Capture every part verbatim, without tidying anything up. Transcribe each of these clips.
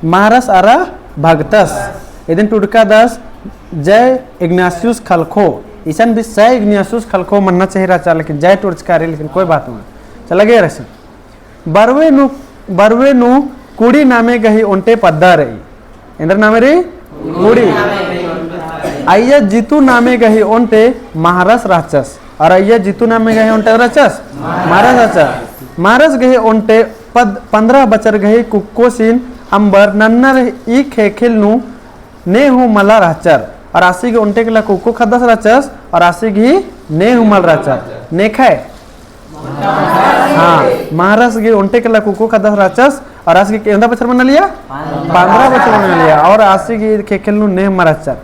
महारस अरा भगतस। इदिन टुड़कादस जय इग्नासियुस खलखो। इसन भी सय इग्नासियुस खलखो मन्ना चाहिए रहचा, लेकिन जय टुड़चका रई, लेकिन कोई बात ना। चला गया रसन। बरवे नू, बरवे नू कुड़ी नामे गही ओन्टे पद्दा रई। एन्देर नामे रई? कुड़ी। अइय्या जितु नामे गही ओन्टे महारस रहचस। अरा अइय्या जितु नामे गही ओन्टे रहचस? महारस रहचस। महारस गही ओन्टे पद-, पन्द्रह बछर गही कुक्कोसिन अम्बर नन्नर ई ख़ेख़ेल नू ने हूँ मला रहचर। अरा आसी गही ओन्टे एकला कुक्को ख़द्दस रहचस, अरा आसी गही ने हूँ मल रहचर। नेख़य? हाँ, महारस गही ओन्टे एकला कुक्को ख़द्दस रहचस, अरा आसी गही एवंदा बछर मना लिया? पन्द्रह बछर मना लिया, अरा आसी गही ख़ेख़ेल नू ने हूँ मल रहचर।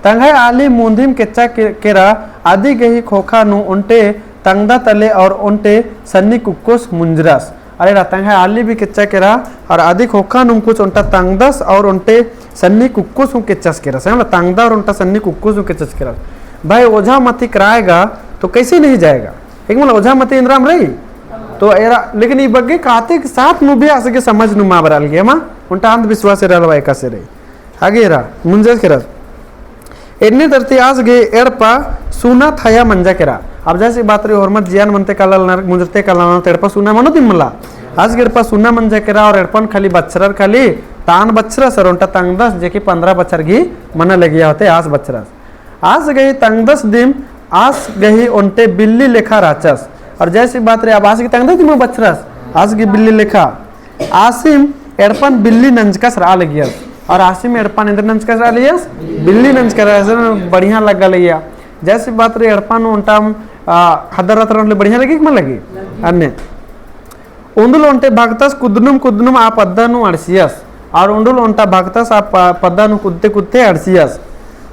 तंग्है आली मुन्दिम केच्चा के-, केरा, अदी गही ख़ोख़ा नू ओन्टे तंग्दा तले अरा ओन्टे सन्नी कुक्कोस मुंजरस। अरे रा, तंग्है आली भी केच्चा केरा, अरा अदी ख़ोख़ा नुम कुछ ओन्टा तंग्दस अरा ओन्टे सन्नी कुक्कोस हूँ केच्चस केरस। मतलब तंग्दा अरा ओन्टा सन्नी कुक्कोस हूँ केच्चस केरस। भाई, ओझा मती कराएगा तो कैसे नहीं जाएगा? एक मतलब ओझा मती एन्दरम रई। तो एरा, लेकिन ई बग्गे काते के साथ नू भी आस गे समझ नू मा बरआ लगी, हाँ, ओन्टा अंधविश्वास एरा लवा एकासे रई। आगे रा, मुंजस केरस। एन्ने तरती आस गे एड़पा सुना थाया मंजा केरा। अब जैसे बात रई, होरमत जियान मनते काला लनर, मुंजरते काला लनर, तो एड़पा सुना मनो दिम मला। आस गे एड़पा सुना मंजा केरा, अरा एड़पन खाली बछरर खाली तान बछरस, अरा ओन्टा तंग्दस, जे कि पन्द्रह बछर गही मना लगिया होते, आस बछरस। आस गही तंग्दस दिम, आस गही ओन्टे बिल्ली लेखा रहचस। अरा जैसे बात रई, अब आस गही तंग्दस दिम बछरस, आस गही बिल्ली लेखा। आसिम एड़पन बिल्ली नंजकस रआ लगियस। अरा आसिम एड़पन एन्देर नंजकस रआ लगियस? बिल्ली नंजकस रआ लगियस, बढ़िया लग्गा लगिया। जैसे बात रई एड़पन ओन्टा, आ, ख़द्दर रहचर होले बढ़िया लगी कि मल लगी? अन्ने। उन्दुल ओन्टे भगतस कुदनुम कुदनुम आ पद्दा नू अंड़सियस। अरा उन्दुल ओन्टा भगतस आ प-, पद्दा नू कुदते कुदते अंड़सियस।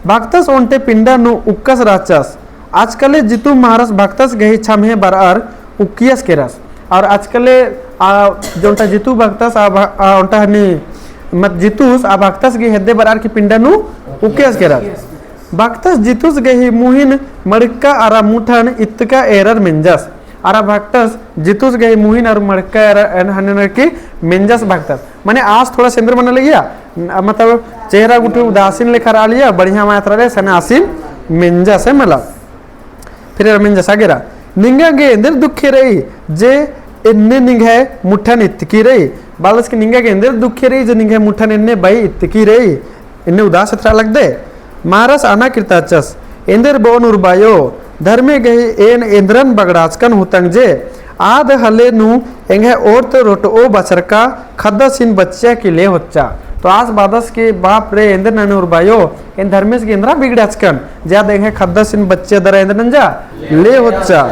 भगतस ओन्टे पिंडा नू उक्कस रहचस। आजकले जितु महारस भगतस गही छम्हे बरअर उक्कियस केरस। अरा आजकले, आ, जो ओन्टा जितु भगतस, आ भ-, आ, ओन्टा हनी, मत जितुस, आ भगतस गही हेद्दे बरअर की पिंडा नू उक्कियस केरस। भगतस जितुस गही मुहिन मड़क्का अरा मुठन इत्तका एरर मेंजस। अरा भगतस जितुस गही मुहिन अरा मड़क्का एरर एन हननर की मेंजस भगतस। माने आस थोड़ा सा एन्देर मना लगिया, न-, मतलब चेहरा गुट्ठी उदासीन लेखा रआ लगिया, बढ़िया मात्र रहे, सने आसिम मेंजस है मला। फिर एरा मेंजस आगे रा, निंगा गे एन्देर दुखे रई, जे एन्ने निंग्है मुठन इत्तकी रई। बालस की निंगा गे एन्देर दुखे रई, जे निंग्है मुठन एन्ने बई इत्तकी रई। एन्ने उदास एथरा लगदे। महारस आना किर्ताचस, एन्देर बओन उर्बायो, धर्मे गही एन एन्देरन बगड़ाचकन हुतंग जे, आद हले नू एंग्है ओर्त रोटओ बछरका ख़द्दसिन बच्चिया की ले होच्चा। तो आस बादस की बाप रे एन्देर नने उर्बायो, एन धर्मेस गही एन्देरा बिगड़ाचकन, जे आद एंग्है ख़द्दसिन बच्चिया दरा एन्देर नंजा ले होच्चा।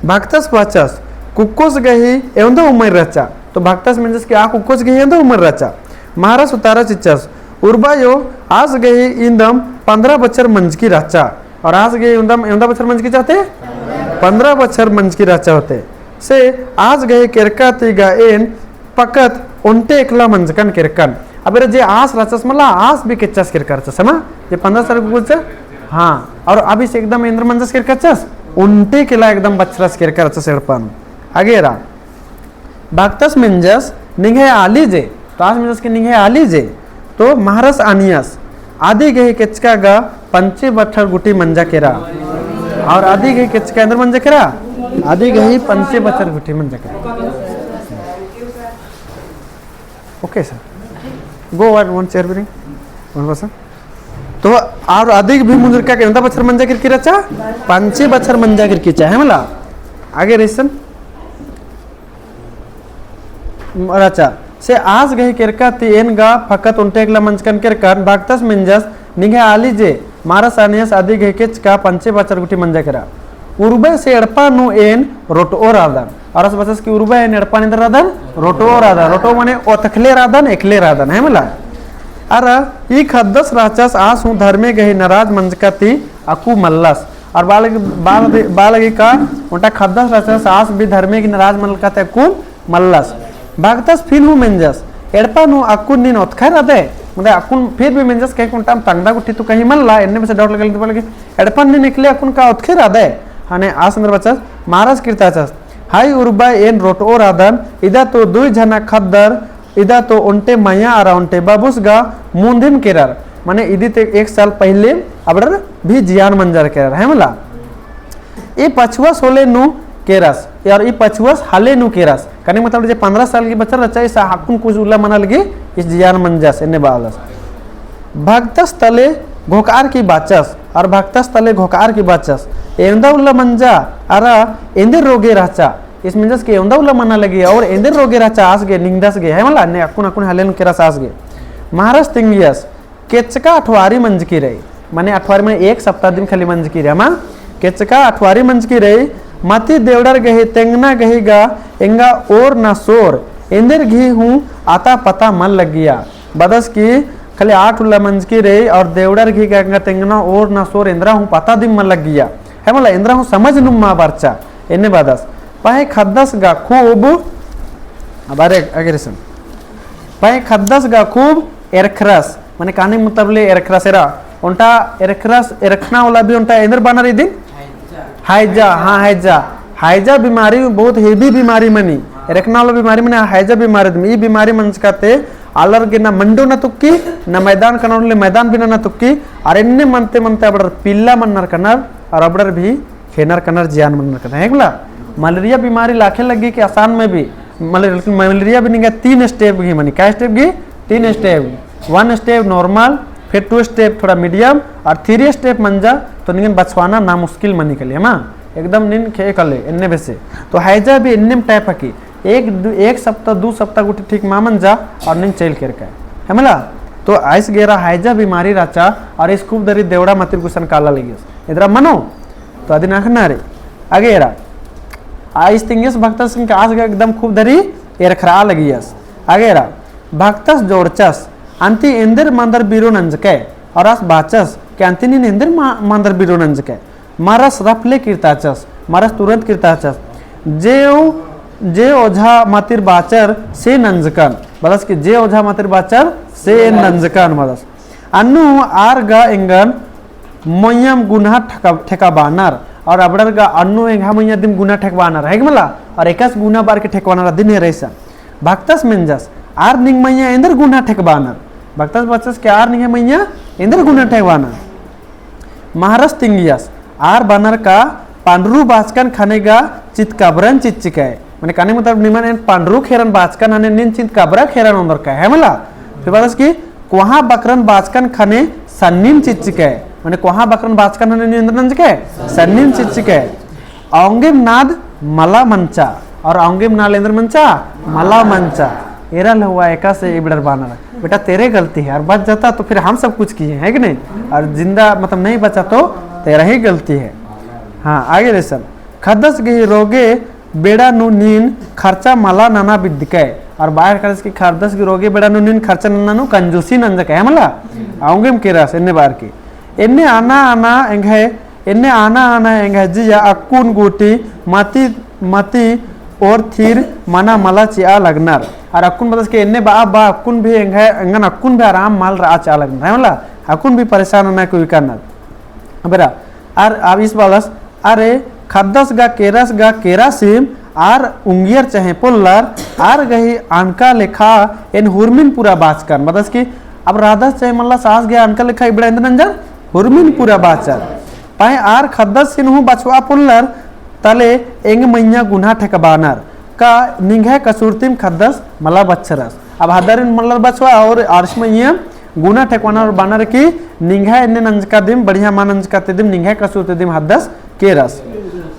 भगतस बाचस, कुक्कोस गही एवंदा उमर रहचा। तो भगतस मेंजस कि आ कुक्कोस गही एवंदा उमर रहचा। महारस उतारा चिच्चस, उर्बायो, आस गही इन्दम पन्द्रह बछर मंजकी रहचा। अरा आस गही इन्दम एवंदा बछर मंजकी चाहते? पन्द्रह बछर मंजकी रहचा होते। से आस गही केरका ती गा एन पकत ओन्टे एकला मंजकन केरकन। अब एरा जे आस रहचस मला, आस भी केच्चस केरका रहचस, है ना? जे पन्द्रह साल कुक्कोस, हाँ। अरा अभी से एकदम एन्देर मंजस केरका रहचस, ओन्टे एकला एकदम बछरस केरका रहचस एड़पन। आगे रा। भगतस मेंजस निंग्है आली जे, तो आस मेंजस कि निंग्है आली जे, तो महारस आनियस, अदी गही केचका गा पंचे बछर गुट्ठी मंजा केरा। अरा अदी गही केचका एन्देर मंजा केरा, अदी गही पंचे बछर गुट्ठी मंजा केरा। Okay sir, go one, one chair bring, one person। तो अरा अदी गही मुंजरका गा एवंदा बछर मंजा केरकी रहचा, पंचे बछर मंजा केरकी रहचा, है मला? आगे रा इसन रहचा। से आस गही केरका ती एन गा फकत ओन्टे एकला मंजकन केरकन। भगतस मेंजस निंग्है आली जे, महारस आनियस, अदी गही केचका पंचे बछर गुट्ठी मंजा केरा। उर्बे से एड़पा नू एन रोटओ रअदन। अरा आस बाचस कि उर्बे एन एड़पा नू एन्देर रअदन? रोटओ रअदन। रोटओ माने ओतखले रअदन, एकले रअदन, है मला? अरा ई ख़द्दस रहचस आस हूँ धर्मे गही नराज मंजका ती अक्कु मल्लस। अरा बाल, बाल, बाल गही का ओन्टा ख़द्दस रहचस आस भी धर्मे गही नराज मंजका ती अक्कुन मल्लस। भगतस फिर हूँ मेंजस, एड़पा नू अक्कुन नीन ओतखा रअदय? मतलब अक्कुन फिर भी मेंजस, कहे कि ओन्टा तंगदा गुट्ठी तो कहीं मल्ला, एन्ने में से doubt लगे लगे, एड़पा नू नीन एकले अक्कुन का ओतखा रअदय? हने आस एन्देर बाचस, महारस किर्ताचस, हाय उर्बा एन रोटओ रअदन, इदा तो दुई झना ख़द्दर इदा तो ओन्टे मया अरा ओन्टे बाबुस गा मुन्दिम केरर, मने इदी ते एक साल पहिले अबड़र भी जियान मंजर केरर, है मला? ई पछुवस होले नू केरस, और ई पछुवस हाले नू केरस। कने मतलब जे पन्द्रह साल की बचर रहचा, इस अक्कुन कुछ उल्ला मना लगी, इस जियान मंजस, एन्ने बालस। भक्तस तले घोकार की बाचस, और भक्तस तले घोकार की बाचस। एवंदा उल्ला मंजा, अरा एन्देर रोगे रहचा। इस मंजस के एवंदा उल्ला मना लगी, और एन्देर रोगे रहचा आस गे, निंगदस गे, है मला, ने अक्कुन अक्कुन हाले नू केरस आस गे। महाराज तिंगियस, केचका अठवारी मंजकी रई, मने अठवारी मने एक सप्ताह दिम खाली मंजकी रई, हमा? केचका अठवारी मंजकी रई, मती देवड़र गही तेंगना गही गा एंगा ओर ना सोर, एन्देर गही हूँ आता पता मल लग्गिया। बदस की खाली आठ उल्ला मंजकी रई और देवड़र गही गा एंगा तेंगना ओर ना सोर एन्दरा हूँ पता दिम मल लग्गिया। है मला, एन्दरा हूँ समझ नुम मा बरचा, एन्ने बदस। पहें ख़द्दस गा खूब, अबारे अगेरसन। पहें ख़द्दस गा खूब एरखरस, मने काने मतलब ले एरखरस एरा। ओन्टा एरखरस, एरखना वाला भी ओन्टा एन्देर बानर इदिन? हैजा, हाँ, हैजा। हैजा बीमारी बहुत heavy बीमारी मनी। एरखना वाला बीमारी मनी, हैजा बीमारी दिम। ई बीमारी मंजका ते आलर गे ना मंडो ना तुक्की, ना मैदान कनर ले मैदान बिना ना तुक्की, और एन्ने मनते मनते अबड़र पिल्ला मन्नर कनर, और अबड़र भी खेनर कनर जियान मन्नर कनर। है मला? मलेरिया बीमारी लाखे लग्गी कि आसान में भी, मले-, मलेरिया भी निंगा तीन step गही मनी। का step गही? तीन step। One step normal, फिर two step थोड़ा medium, और three step मंजा, तो निंगन बछवाना नामुश्किल मनी कले, है मा? एकदम नीन खे कले, एन्ने बेसे। तो हैजा भी एन्नेम type हकी। एक दु-, एक सप्ताह, दू सप्ताह गुट्ठी ठीक मा मंजा और नीन चइल केरका। है मला? तो आइस गे एरा हैजा बीमारी रहचा और इस खूब दरी देवड़ा मतिर गुसन काला लगियस। एन्दरा मनो? तो अदिन अख़ना रे। आगे एरा। आइस तिंगियस भक्तस गा आस गा एकदम खूब दरी एरखरा लगियस। आगे एरा। भक्तस जोड़चस, अन्ती एन्देर मान्दर बीरो नंजकय, और आस बाचस, कि अन्ती नीन एन्देर मा-, मान्दर बीरो नंजकय। मरस रफले किरताचस, मरस तुरंत किरताचस। जे ओ-, जे ओझा मतिर बाचर से नंजकन। बदस कि जे ओझा मतिर बाचर से नंजकन बदस। अन्नु आर गा एंगन मइय्याम गुन्हा ठेका-, ठेकाबानर। और अबड़र गा अन्नु एंग्है मइय्याँ दिम गुन्हा ठेकबानर। है कि मला? और एकासे गुन्हा बअर के ठेकबानर अदिन एरा इसन। भक्तस मेंजस, आर निंग्है मइय्याँ एन्देर गुन्हा ठेकबानर। भक्तस बाचस कि आर निंग्है मइय्याँ एन्देर गुन्हा ठेकबानर। महरस तिंगियस, आर बानर का पांडुरू बाचकन ख़ने गा चितकबरन चिच्चकय। मने काने मतलब निमन एन पांडुरू खेरन बाचकन ख़ने नीन चितकबरा खेरन ओन्दरकय, है मला? फिर बदस कि कोहाँ बकरन बाचकन ख़ने सन्निन चिच्चकय। मने कोहाँ बकरन बाचकन ख़ने नीन एन्देर नंजकय? सन्निन चिच्चकय। औंगेम नाद मला मंचा, और औंगेम नाद एन्देर मंचा? मला मंचा। एरा ले हुआ एकासे इबड़र बानर। बेटा, तेरे गलती है, और बच जाता तो फिर हम सब कुछ किए, है कि नहीं? और जिंदा, मतलब, नहीं बचा तो तेरा ही गलती है। हाँ, आगे लेसन। ख़द्दस गही रोगे बेड़ा नू नीन खर्चा मला नना बिद्दकय। और बाहर ख़द्दस की ख़द्दस गही रोगे बेड़ा नू नीन खर्चा नना नू कंजूसी नंजकय, है मला? औंगेम केरस, एन्ने बअर की। एन्ने आना आना एंग्है एन्ने आना आना एंग्है जिया अक्कुन गूटी मती, मती ओर थीर मना मला चिआ लगनर। और अक्कुन बदस के एन्ने बआ बआ अक्कुन भी एंग्है, एंगन अक्कुन भी आराम मल रआ चिआ लगनर। है मला? अक्कुन भी परेशान नना कोई करनर। अबेरा, आर अब इस बालस, अरे, ख़द्दस गा केरस गा केरासिम, आर उंगियर चहे पोल्लर, आर गही अनका लेखा एन हुरमिन पूरा बाचकन। बदस कि अब राधस चहे मल्लस आस गही अनका लेखा इबड़ा एन्देर नंजर? हुरमिन पूरा बाचर। पहें आर ख़द्दसिन हूँ बछवा पोल्लर तले एंग मइय्याँ गुन्हा ठेकबानर। का निंग्है कसूरतिम ख़द्दस मला बछरस। अब ख़द्दारिन मल्लर बछवा और आरिस मइय्याँ गुन्हा ठेकबानर बानर की निंग्है एन्ने नंजका दिम, बढ़िया मा नंजका ते दिम, निंग्है कसूर ते दिम ख़द्दस केरस।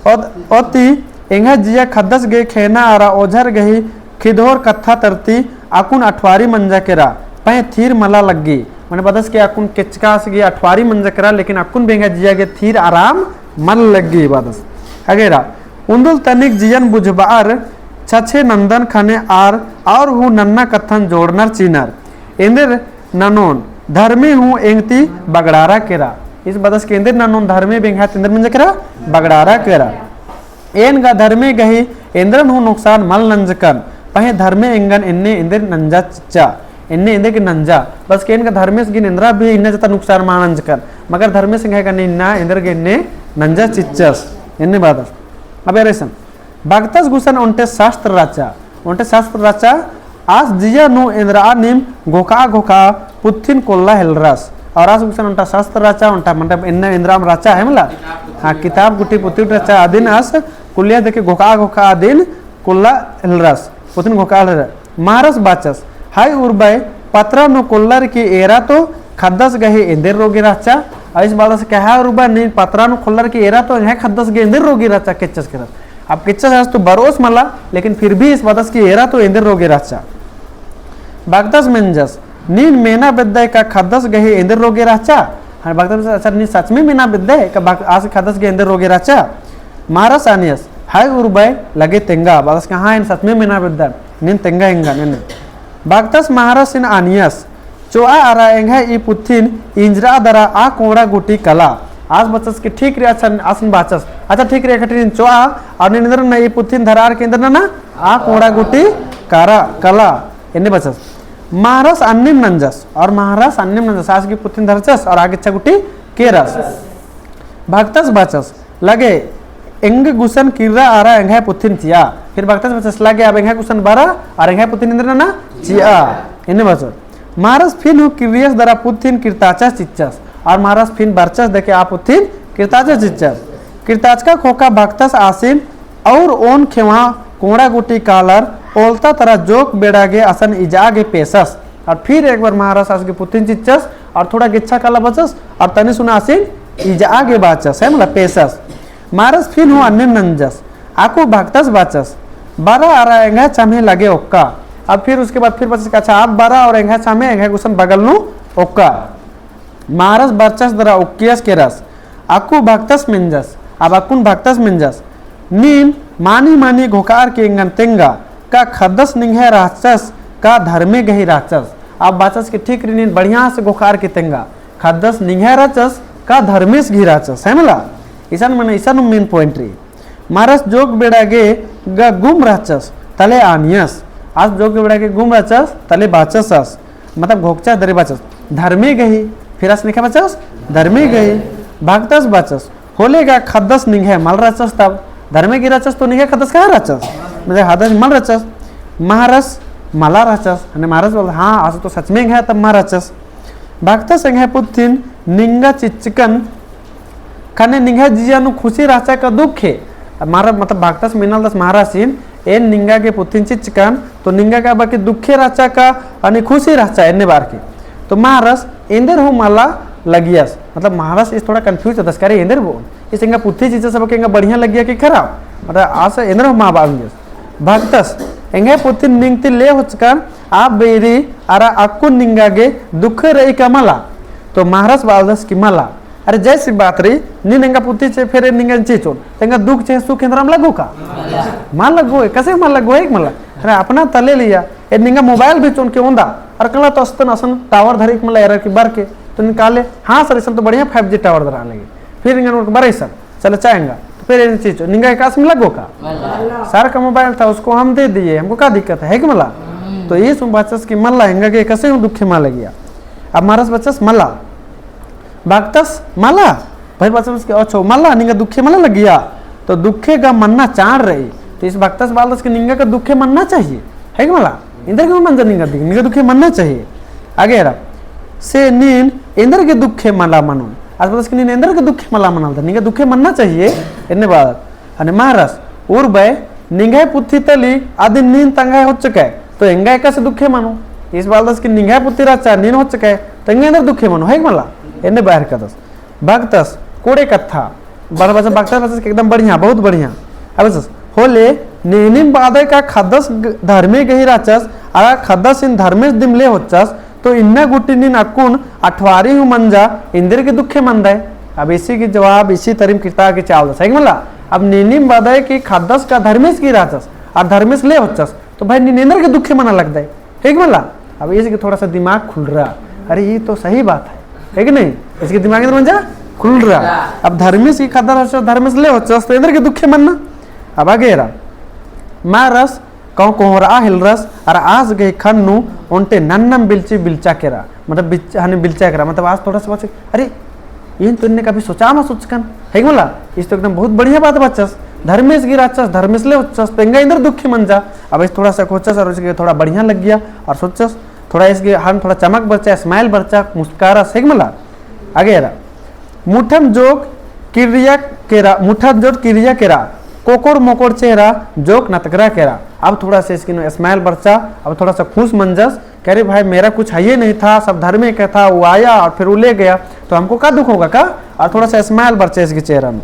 ओत-, ओती एंग्है जिया ख़द्दस गे खेना अरा ओझर गही खिदोर कत्था तरती अक्कुन अठवारी मंजा केरा, पहें थीर मला लग्गी। मने बदस के अक्कुन केचकास गे अठवारी मंजा केरा, लेकिन अक्कुन बेंगा जिया गे थीर आराम मल लग्गी बदस। अगेरा, उन्दुल तनिक जियन बुझबार छछे नंदन ख़ने आर और हूँ नन्ना कत्थन जोड़नर चिनर। एन्देर ननोन धर्मे हूँ एंगती बगड़ारा केरा। इस बदस के एन्देर ननोन धर्मे बेंगा तेन्देर मंजा केरा, बगड़ारा केरा। एन गा धर्मे गही एन्देरन हूँ नुकसान मल नंजकन, पहें धर्मे एंगन एन्ने एन्देर नंजा चिच्चा, एन्ने एन्देर गे नंजा। बस के एन गा धर्मेस गे एन्देरा भी इन्ना जता नुकसान मल नंजकन, मगर धर्मेस एंगा गे इन्ना एन्देर गे एन्ने नंजा चिच्चस, एन्ने बदस। अब एरा इसन, भगतस गुसन ओन्टे शास्त्र रहचा, ओन्टे शास्त्र रहचा, आस जिया नू एन्दरा नीम घोखा घोखा पुथिन कोल्ला हेलरस। और आस गुसन ओन्टा शास्त्र रहचा, ओन्टा मतलब एन्ने एन्दराम रहचा है मला। हाँ, किताब गुट्ठी पुथी रहचा, अदिन आस कुलिया देके घोखा घोखा अदिन कोल्ला हेलरस, पुथिन घोखा हेलरस। महरस बाचस, हाय उर्बय, पत्रा नू कोल्लर की एरा तो खद्दस गही एन्देर रोगे रहचा। आइस बादस के हाय उर्बय, नीन पत्रा नू कोल्लर की एरा तो एंग्है खद्दस गही एन्देर रोगे रहचा, केच्चस केरस। अब केच्चस आस तो बरओस मला, लेकिन फिर भी इस बादस की एरा तो एन्देर रोगे रहचा। भक्तस मेंजस, नीन मेना बेद्दय का खद्दस गही एन्देर रोगे रहचा? हाँ, भक्तस, अच्छा, नीन सच में मेना बेद्दय का भक-, आस खद्दस गही एन्देर रोगे रहचा? महरस आनियस, हाय उर्बय, लगे तेंगा। बादस का, हाँ, एन सच में मेना बेद्दन, नीन तेंगा एंगन, एन्ने। भक्तस महरसिन आनियस, चोआ अरा एंग्है ई पुथिन इंजरा दरा आ कोड़ा गुटी कला। आस बाचस कि ठीक रई, अच्छा, आसिन बाचस। अच्छा, ठीक रई, एकठिन चोआ, और नीन एन्देर नना ई पुथिन धरार के एन्देर नना, आ कोड़ा गुटी कारा, कला, एन्ने बाचस। महरस अन्नेम नंजस, और महरस अन्नेम नंजस, आस गही पुथिन धरचस, और आ गेच्छा गुटी केरस। भक्तस बाचस, लगे एंग गुसन किर्रा अरा एंग्है पुथिन चिआ। फिर भक्तस बाचस, लगे अब एंग्है गुसन बरा अरा एंग्है पुथिन एन्देर नना चिआ। एन्ने बाचस। महरस फिन हूँ किर्रियस दरा पुथिन किर्ताचस चिच्चस। और महरस फिन बरचस देके आ पुथिन किर्ताचस चिच्चस। किर्ताचका ख़ोख़ा भक्तस आसिन और ओन ख़ेवा कोड़ा गुटी कालर ओलता तरा जोक बेड़ा गे असन इजआ गे पेसस। और फिर एक बार महरस आस गही पुथिन चिच्चस और थोड़ा गेच्छा काला बाचस और तनी सुना आसिन इजआ गे बाचस, है मला पेसस। महरस फिन हूँ अन्नेम नंजस, अक्कु भक्तस बाचस, बरा अरा एंग्है छम्हे लगे ओक्का। अब फिर उसके बाद फिर बाचस, अच्छा, अब बरा और एंग्है छम्हे एंग्है गुसन बगल नू ओक्का। महरस बरचस दरा ओक्कियस केरस। अक्कु भक्तस मेंजस, अब अक्कुन भक्तस मेंजस, नीन मानी मानी घोखार के एंगन तेंगा, का खद्दस निंग्है रहचस, का धर्मे गही रहचस? अब बाचस कि ठीक रई, नीन बढ़िया से घोखार के तेंगा, खद्दस निंग्है रहचस, का धर्मेस गही रहचस, है मला? इसन मने, इसन main point रई। महरस जोक बेड़ा गे गा गुम रहचस, तले आनियस। आस जोक बेड़ा गे गुम रहचस, तले बाचस आस। मतलब घोखचा दरे बाचस। धर्मे गही, फिर आस नेखा बाचस, धर्मे गही। भक्तस बाचस, होले गा खद्दस निंग्है मल रहचस तब। धर्मे गही रहचस तो निंग्है खद्दस कहाँ रहचस? मतलब खद्दस मल रहचस। महरस मला रहचस, हने महरस बोल, हाँ, आस तो सच में एंग्है तब मल रहचस। भक्तस एंग्है पुथिन निंगा चिच्चकन ख़ने निंग्है जिया नू खुशी रहचा का दुखे? महर-, मतलब भक्तस मेनालदस महरसिन, एन निंगा गे पुथिन चिच्चकन, तो निंगा का बाकी दुखे रहचा का, अनि खुशी रहचा, एन्ने बार के। तो महरस एन्देर हूँ मला लगियस, मतलब महरस इस थोड़ा confuse रहदस, करे एन्देर बो, इस एंगा पुथी चिच्चस बके एंगा बढ़िया लगिया कि खराब, मतलब आस एन्देर हूँ मला लगियस। भक्तस, एंग्है पुथिन निंग ती ले होचकन, आ बेरी अरा अक्कुन निंगा गे दुखे रई का मला? तो महरस बालदस कि मला। अरे जैसी बात रई, नीन एंगा पुथी चिच्चे फेर निंगा चिच्चोन, तो एंगा दुख चाहे सुख एन्दरम लग्गो का? मल लग्गो, एकासे मल लग्गो, है कि मला? अरे अपना तले लिया, ए निंगा mobile भी चिच्चोन के ओन्दा, अरा कला तो अस्तन असन tower धरे कि मला एरा की बर के, तो नीन काले, हाँ sir, इसन तो बढ़िया five G tower धरा लगी। फिर निंगा नोट बरई sir, चले चाहेंगा। तो फिर एन चिच्चो, निंगा एकासे मल लग्गो का? मला। Sir का mobile था, उसको हम दे दिए, हमको क्या दिक्कत है, है कि मला? हम्म। तो इसन बाचस कि मला, एंगा गे एकासे हूँ दुखे मल लगिया। अब महरस बाचस मला। भक्तस मला। फिर बाचस कि अच्छा, मला, निंगा दुखे मला लगिया। तो दुखे गा मन्ना चाड़ रई। तो इस भक्तस बालदस कि निंगा का दुखे मन्ना चाहिए, है कि मला? एन्देर गे मंजा निंगा दुखे, निंगा दुखे मन्ना चाहिए। आगे एरा, से नीन एन्देर गे दुखे मला मनोन। आस बालदस कि नीन एन्देर गे दुखे मला मनालदस, निंगा दुखे मन्ना चाहिए, एन्ने बालदस। हने महरस, उर्बय, निंग्है पुथी तली अदिन नीन तंग्है होचकय, तो एंगा एकासे दुखे मनो। इस बालदस कि निंग्है पुथी रहचा नीन होचकय, तो एंगा एन्देर दुखे मनो, है कि मला? एन्ने बाहर कदस। भक्तस, कोड़े कत्था। बड़ बस भक्तस, बस एकदम बढ़िया, बहुत बढ़िया। अब बस, होले, नीनिम बादय का खद्दस ग-, धर्मे गही रहचस, अरा खद्दसिन धर्मेस दिम ले होचस, तो इन्ना गुट्ठी नीन अक्कुन अठवारी हूँ मंजा, एन्देर गे दुखे मनदय। अब इसी की जवाब इसी तरिम किर्ता की चालदस, है कि मला? अब नीनिम बादय की खद्दस का धर्मेस गही रहचस, अरा धर्मेस ले होचस, तो भाई नीन एन्देर गे दुखे मना लगदय, है कि मला? अब इसके थोड़ा सा दिमाग खुल रहा, अरे ये तो सही बात है, है कि नहीं? इसके दिमाग में मंजा खुल रहा। अब धर्मेस गही खद्दस रहचस, धर्मेस ले होचस, तो एन्देर गे दुखे मन्ना। अब आगे एरा, महरस कौं कोहरा हेलरस, अरा आस गही ख़न्न नू ओन्टे नन्नम बिल्ची बिल्चा केरा, मतलब बिच-, हने बिल्चा केरा, मतलब आस थोड़ा सा बाचस, अरे, एन तो एन्ने कभी सोचा मल सोचकन, है कि मला? इस तो एकदम बहुत बढ़िया बात बाचस। धर्मेस गही रहचस, धर्मेस ले होचस, तो एंगा एन्देर दुखी मंजा। अब ईस थोड़ा सा खोचस और इसके थोड़ा बढ़िया लग्गिया और सोचस, थोड़ा इसके हन थोड़ा चमक बरचा, smile बरचा, मुस्कारा, हेक मला। आगे एरा। मुठम जोक किर्रिया केरा, मुठम जोक किर्रिया केरा, कोकोर मोकोर चेहरा जोक नतकरा केरा। अब थोड़ा सा इसके नू smile बरचा, अब थोड़ा सा खुश मंजस, कह रहे, "भाई, मेरा कुछ है ही नहीं था, सब धर्मे का था, वो आया और फिर वो ले गया, तो हमको का दुख होगा का?" और थोड़ा सा smile बरचा इसके चेहरा में।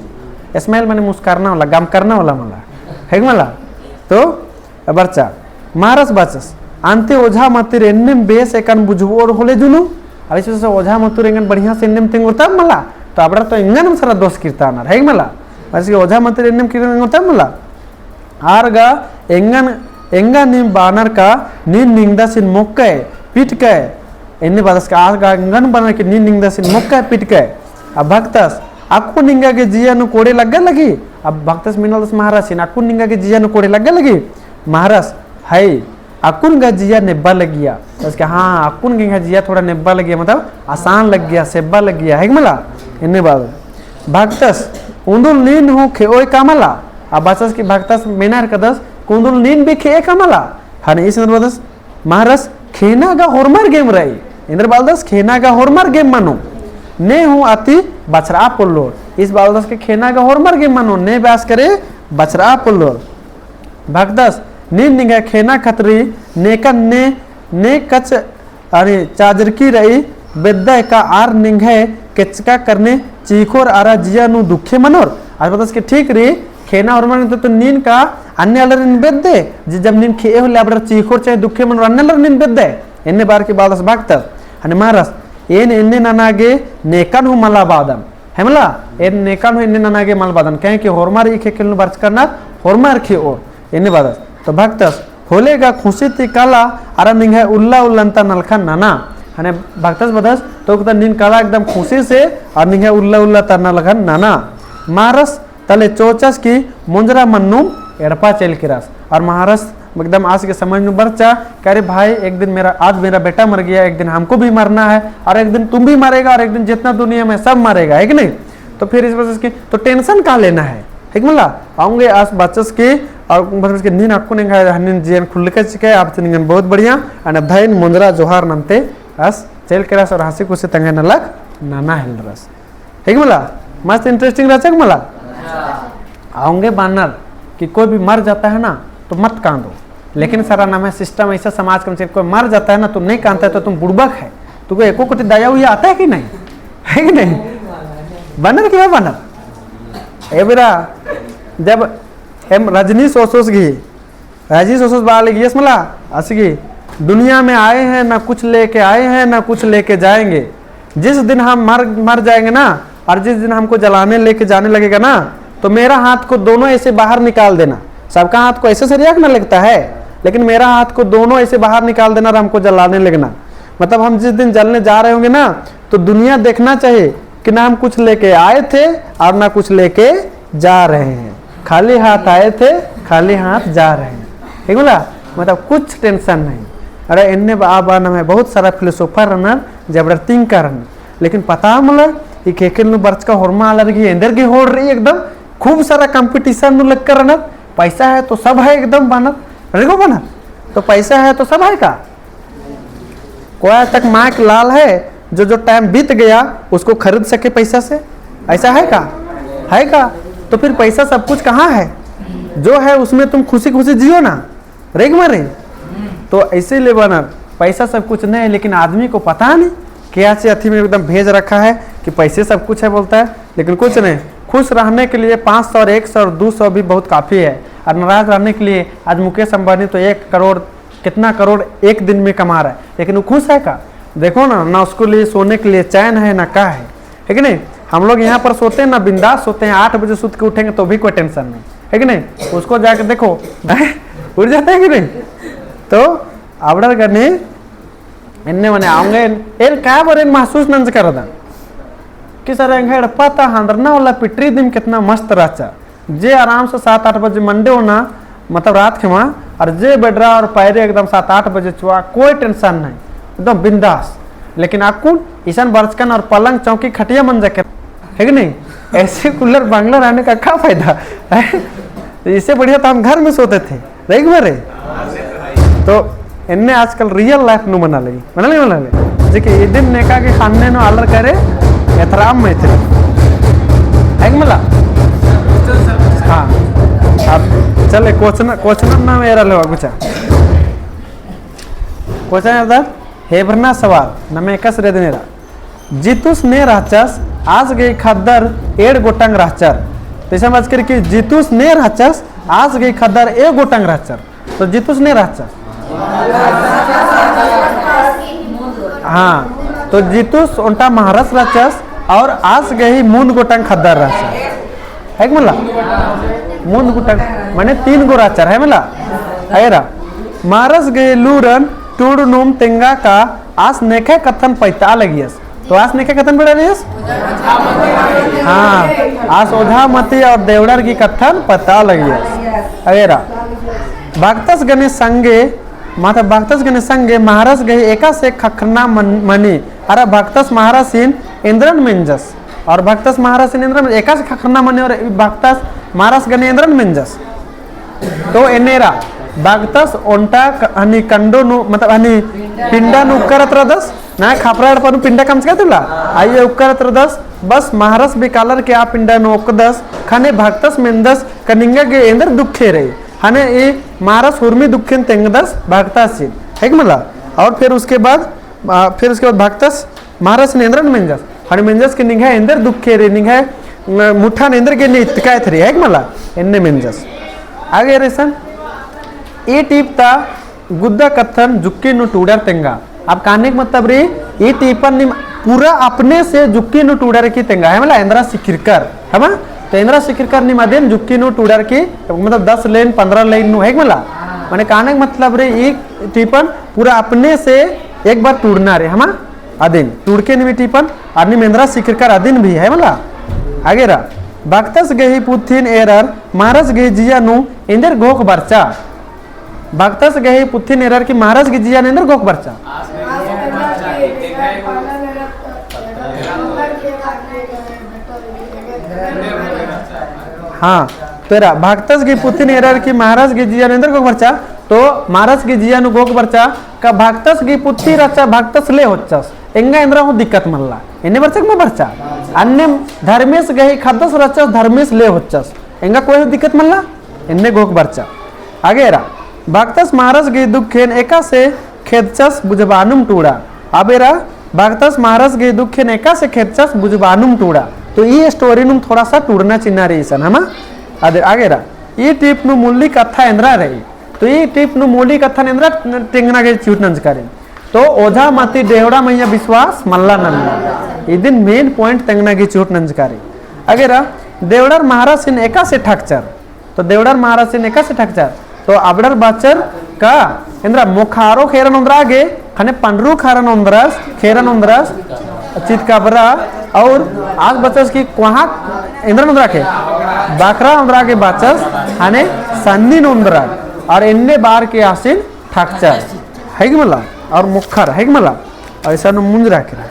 Smile माने मुस्कारना वाला, गम करना वाला मला, हेक मला। तो बरचा, महरस बाचस, "अन्ते ओझा मतिर एन्नेम बेस एकन बुझबओर होले जुनू।" अब इस वजह से ओझा मतिर एंगन बढ़िया से एन्नेम तेंगोर तब मला, तो अबड़ा तो एंगन सारा दोष किरतानर, हेक मला। बस के ओझा मतिर एन्नेम किरतानर तब मला। आर गा एंगन, एंगा नीम बानर का नीन निंगदासिन मोक्कय, पिटकय। एन्ने बादस का आर गा एंगन बानर के नीन निंगदासिन मोक्कय, पिटकय। अब भक्तस, "अक्कु निंगा गे जिया नू कोड़े लग्गा लगी?" अब भक्तस मेनालदस महरसिन, "अक्कु निंगा गे जिया नू कोड़े लग्गा लगी?" महरस, "है, अक्कुन गा जिया नेब्बा लगिया।" बस के, "हाँ, अक्कुन गे जिया थोड़ा नेब्बा लगिया, मतलब आसान लगिया, सेब्बा लगिया, हेक मला?" एन्ने बादस भक्तस, "उन्दुल नीन हूँ खेओय का मला?" अब बाचस कि भक्तस मेनर कदस, "उन्दुल नीन भी खेए का मला?" हने इस एन्देर बादस, महरस, "खेना गा होरमर गेम रई।" एन्देर बालदस, "खेना गा होरमर गेम मनो, ने हूँ अति बछरआ पोल्लोर।" इस बालदस के, "खेना गा होरमर गेम मनो, ने बास करे बछरआ पोल्लोर।" भक्तस, "नीन निंग्है खेना खतरी नेकन ने, ने कच अरे चाजरकी रई बेद्दय का आर निंग्है केचका करने चीखोर अरा जिया नू दुखे मनोर?" आज बालदस के, "ठीक रई, खेना होरमर गे तो नीन का अन्ने आलर नीन बेद्दय, जे जब नीन खेए होले अबड़र चीखोर चाहे दुखे मनोर अन्ने आलर नीन बेद्दय।" एन्ने बार के बालदस भक्तस, हने महरस, "एन एन्ने नना गे नेकन हूँ मला बादन।" हेक मला, एन नेकन हूँ एन्ने नना गे मल बादन, काहे कि होरमर ई खेखेल नू बरचका रअनर, होरमर खेओर, एन्ने बादस। तो भक्तस, "होले गा खुशी ती काला, अरा निंग्है उल्ला उल्ला ता नलखन नना।" हने भक्तस बादस, "तो उक्ता नीन काला एकदम खुशी से, अरा निंग्है उल्ला उल्ला ता नलखन नना।" महरस तले चोचस कि मोंजरा मन्नुम एड़पा चइल केरस। अरा महरस एकदम आस गे समझ नू बरचा, कह रहे, "भाई, एक दिन मेरा, आज मेरा बेटा मर गया, एक दिन हमको भी मरना है, और एक दिन तुम भी मरेगा, और एक दिन जितना दुनिया में सब मरेगा, है कि नहीं?" तो फिर इस वजह से कि, तो tension का लेना है, हेक मला? औंगे आस बाचस कि, और बाचस कि नीन अक्कुन एंगा हन्निन जियन खुल्लका चिके, आप तिनिंगन बहुत बढ़िया, अने धइन मोंजरा जोहार नन्ते आस चइल केरस और हँसी खुशी तंग्है नलख नना हेलरस। हेक मला? मस्त interesting रहचा का मला? औंगे बानर कि कोई भी मर जाता है ना, तो मत कांदो। लेकिन सारा नम्है system ऐसा समाज का, कोई मर जाता है ना, तो नहीं कांदता है, तो तुम बुड़बक है। तुमको एको कोटी दया उया आता है कि नहीं? है कि नहीं? बानर कि ना बानर? ए बेरा, जब एम रजनीश ओसोस गही राजी सोसोस बआ लगियस मला, आस गही, "दुनिया में आए हैं, ना कुछ लेके आए हैं, ना कुछ लेके जाएंगे। जिस दिन हम मर, मर जाएंगे ना, और जिस दिन हमको जलाने लेके जाने लगेगा ना, तो मेरा हाथ को दोनों ऐसे बाहर निकाल देना।" सबका हाथ को ऐसे सरिया के ना लगता है, लेकिन मेरा हाथ को दोनों ऐसे बाहर निकाल देना और हमको जलाने लगना। मतलब, हम जिस दिन जलने जा रहे होंगे ना, तो दुनिया देखना चाहिए कि ना हम कुछ लेके आए थे और ना कुछ लेके जा रहे हैं, खाली हाथ आए थे, खाली हाथ जा रहे हैं। ठीक होला? मतलब कुछ tension नहीं। अरे एन्ने बा, आ बा नम्है बहुत सारा philosopher रअनर, जबड़ा thinker रअनर। लेकिन पता मला, ई खेखेल नू बरचका होरमा आलर गही एन्देर गही होड़ रई एकदम, खूब सारा competition नू लग्गका रअनर, पैसा है तो सब है एकदम बानर, रई गो बानर, तो पैसा है तो सब है का? कोया तक माइक लाल है, जो, जो time बीत गया, उसको खरीद सके पैसा से? ऐसा है का? है का? तो फिर पैसा सब कुछ कहाँ है? जो है, उसमें तुम खुशी खुशी जियो ना, रई का मल रई? तो इसीलिए बानर, पैसा सब कुछ नहीं है, लेकिन आदमी को पता नहीं क्या से अथी में एकदम भेज रखा है कि पैसे सब कुछ है बोलता है, लेकिन कुछ नहीं। खुश रहने के लिए पाँच सौ और एक सौ और दो सौ भी बहुत काफ़ी है, और नाराज़ रहने के लिए आज मुकेश अंबानी तो एक करोड़ कितना करोड़ एक दिन में कमा रहा है, लेकिन वो खुश है का? देखो ना, ना उसको लिए सोने के लिए चैन है, ना का है, है कि नहीं? हम लोग यहाँ पर सोते हैं ना, बिंदास सोते हैं, आठ बजे सुत के उठेंगे तो भी कोई tension नहीं, है कि नहीं? उसको जाके देखो, उठ जाता है कि नहीं? तो अबड़र गने एन्ने मने औंगे, एन का बरेन महसूस नंजका रअदन कि सर एंग्है एड़पा ता हंदरना वाला पिटरी दिम कितना मस्त रहचा। जे आराम से सात आठ बजे मंडे ओना, मतलब रात खेमा, और जे बेडरा और पैरे एकदम सात आठ बजे चुआ, कोई tension नहीं, एकदम बिंदास। लेकिन अक्कुन इसन बरचकन और पलंग चौकी खटिया मंजा के, है कि नहीं? AC cooler बंगला रहने का क्या फायदा है? इससे बढ़िया तो हम घर में सोते थे, रही कि नहीं रही? तो इन्ने आजकल real life नू मना लगी, मना लगी, मना लगी। जे कि इदिन नेका गे ख़न्ने नू आलर करे, एथराम मैत्री। है कि मला? हाँ। अब चले, question, question ना मेरा लेवा कुछ। Question है इधर, हेबरना सवाल, नम्है एकासे रअदन एरा। जितुस ने रहचस, आस गही ख़द्दर एंड़ गोटंग रहचर। तो इसन बाचकर कि जितुस ने रहचस, आस गही ख़द्दर एंड़ गोटंग रहचर। तो जितुस ने रहचस। हाँ, तो जितुस ओन्टा महरस रहचस और आस गही मुन्द गोटंग ख़द्दर रहचस। है कि मला? मुन्द गोटंग, माने तीन गो रहचर, है मला? एरा, महरस गही लूरन टूड़नुम तेंगा का आस नेखय कत्थन पइता लगियस। तो आस नेखय कत्थन पइता लगियस? हाँ, आस ओझामती और देवड़र गही कत्थन पइता लगियस। एरा, भक्तस गने संगे, मतलब भक्तस गने संगे महरस गही एकासे ख़क्खरना मन-, मनी, अरा भक्तस महरसिन एन्द्रन मेंजस। और भक्तस महरसिन एन्द्रन, एकासे ख़क्खरना मनी और भक्तस महरस गने एन्द्रन मेंजस। तो एन्ने एरा, भक्तस ओन्टा क-, हनी कंडो नू, मतलब हनी पिंडा नू उक्करत रअदस, ना खपरा एड़पा नू पिंडा कमचका तुला, आइये उक्करत रअदस, बस महरस बिकालर के आ पिंडा नू ओक्कदस, ख़ने भक्तस मेंदस का निंगा गे एन्देर दुखे रई, हने ई महरस हुरमी दुखेन तेंगदस भक्तसिन, है कि मला? और फिर उसके बाद, आ, फिर उसके बाद भक्तस महरसिन एन्द्रन मेंजस, हने मेंजस के निंग्है एन्देर दुखे रई, निंग्है, अ, मुठन एन्देर गे नी इतकायत रई, है कि मला? एन्ने मेंजस। आगे रई इसन, ई टीप ता गुद्दा कत्थन जुक्की नू टूड़र तेंगा। अब कहने का मतलब रई, ई टीपन नीम पूरा अपने से जुक्की नू टूड़र की तेंगा, है मला? एन्द्रा सिखिरकर, है मा? तो एन्द्रा सिखिरकर नीम अदिन जुक्की नू टूड़र की, मतलब दस line, पन्द्रह line नू, है कि मला? माने कहने का मतलब रई, ई टीपन पूरा अपने से एक बार टूड़ना रई, है मा? अदिन टूड़के नीम ई टीपन, अरा नीम एन्द्रा सिखिरकर अदिन भी, है मला? आगे रआ, भक्तस गही पुथिन एरर महरस गही जिया नू एन्देर घोख बरचा। भक्तस गही पुथिन एरर की महरस गही जिया नू एन्देर घोख बरचा। हाँ, तो एरा, भक्तस गही पुथिन एरर की महरस गही जिया नू एन्देर घोख बरचा, तो महरस गही जिया नू घोख बरचा, का भक्तस गही पुथि रहचा, भक्तस ले होचस, एंगा एन्द्रा हूँ दिक्कत मल्ला, एन्ने बरचा का मा बरचा? अन्ने धर्मेस गही ख़द्दस रहचस, धर्मेस ले होचस, एंगा कोई हूँ दिक्कत मल्ला, एन्ने घोख बरचा। आगे एरा, भक्तस महरस गही दुखेन एकासे खेदचस बुझबानुम टूड़ा। अब एरा, भक्तस महरस गही दुखेन एकासे खेदचस बुझबानुम टूड़ा। तो ई story नुम थोड़ा सा टूड़ना चिन्ना रई इसन, है मा? अदे, आगे एरा, ई टीप नू मूली कत्था एन्द्रा रई। तो ई टीप नू मूली कत्थन एन्द्रा टेंगना गे चिहुट नंजका रई। तो ओझा मती देवड़ा मइय्याँ विश्वास मल्ला नन्ना। इदिन main point तेंगना गे चिहुट नंजका रई। आगे एरा, देवड़र महरसिन एकासे ठकचर। तो देवड़र महरसिन एकासे ठकचर। तो अबड़र बाचर का एन्द्रा मोखारो खेरन ओन्द्रा गे, ख़ने पंडरू ख़ेरन ओन्द्रस, खेरन ओन्द्रस, चितकबरा, और आस बाचस की कोहाँ एन्द्रन ओन्द्रा गे, बकरा ओन्द्रा गे बाचस, ख़ने सन्निन ओन्द्रा, और एन्ने बार के आसिन ठकचर, है कि मला? और मोखर, है कि मला? और इसन मुंजरा के रई।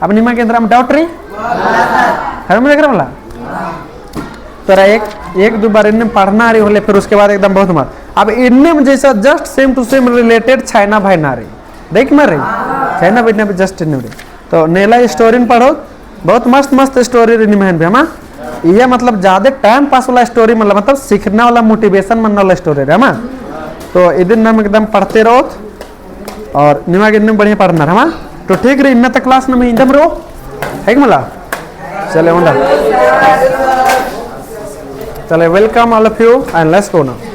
अब निमा गे एन्द्रम doubt रई? है मुंजरा के रई मला? तो एरा एक, एक दो बार एन्ने पढ़ना रई होले, फिर उसके बाद एकदम बहुत मस्त। अब एन्ने में जैसा just same to same related चाइना भाई ना रई। देख मल रई? चाइना भाई ना भी just एन्ने रई। तो नेला story न पढ़ो, बहुत मस्त मस्त story रई निम्है एन भी, है मा? इया मतलब ज्यादा time pass वाला story, मतलब, मतलब सीखना वाला, motivation मनना वाला story रई, है मा? तो इदिन नाम एकदम पढ़ते रओ और निमा गे एन्ने बढ़िया पढ़ना, है मा? तो ठीक रई, इन्ना तक class नम्है इन्दम रओ, है कि मला? चले, ओन्टा। चले, welcome all of you and let's go now.